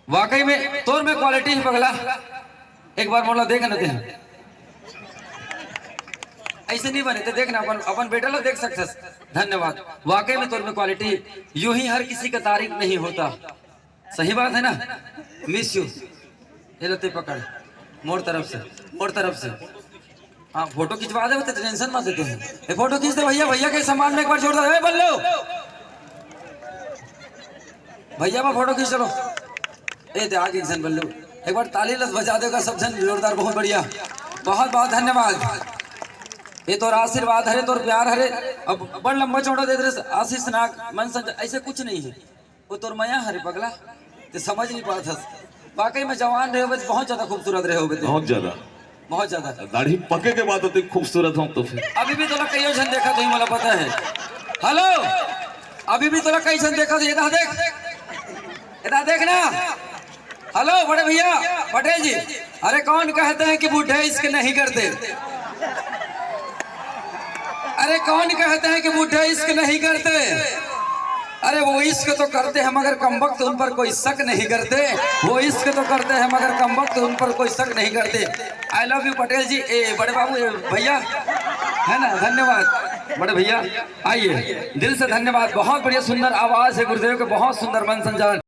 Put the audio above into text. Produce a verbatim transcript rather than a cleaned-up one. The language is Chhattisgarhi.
वाकई में तोर में क्वालिटी हे पगला। एक बार मोला देख न दे। ऐसे नहीं बने तो देखना, अपन अपन बेटा ला देख सकथस। धन्यवाद। वाकई में तोर में क्वालिटी, यूं ही हर किसी का तारीफ नहीं होता। सही बात है ना? मिस यू। ये लो ते पकड़, मोर तरफ से, मोर तरफ से। हाँ, फोटो खिंचवा दे, तो टेंशन मत लेते हैं। ये फोटो खींच दे भैया, भैया के सम्मान में एक बार जोरदार, ए बल्लू, भैया में फोटो खींच चलो। ए दे आगे एक जन बल्लू, एक बार ताली लस बजा देगा सब जन जोरदार, बहुत बढ़िया, बहुत बहुत धन्यवाद। ये तोर आशीर्वाद हरे, तोर प्यार हरे। अब बड़ लंबा चौड़ा दे दे आशीष नाग मन संजय, ऐसे कुछ नहीं है। वो तोर मया हरे पगला, ते समझ नहीं पात हस। वाकई में जवान रहे होबे तो बहुत ज्यादा खूबसूरत रहे होबे ते। बहुत ज्यादा। बहुत ज्यादा। दाढ़ी पके के बाद होते खूबसूरत हो तो फिर। अभी भी तोला कईयो झन देखत होही, मोला पता है। हेलो, अभी भी तोला कई झन देखत होही, एदा देख, एदा देख ना। हेलो बड़े भैया पटेल जी, अरे कौन कहते हैं कि बूढ़े इश्क नहीं करते? अरे कौन कहते हैं कि बूढ़े इश्क नहीं करते? अरे वो इश्क तो करते हैं मगर कम वक्त उन पर कोई शक नहीं करते। वो इश्क तो करते हैं मगर कम वक्त उन पर कोई शक नहीं करते। आई लव यू पटेल जी। ए बड़े बाबू, ए भैया, है ना, धन्यवाद बड़े भैया। आइए, दिल से धन्यवाद, बहुत बढ़िया सुंदर आवाज है गुरुदेव के, बहुत सुंदर मन संचालन।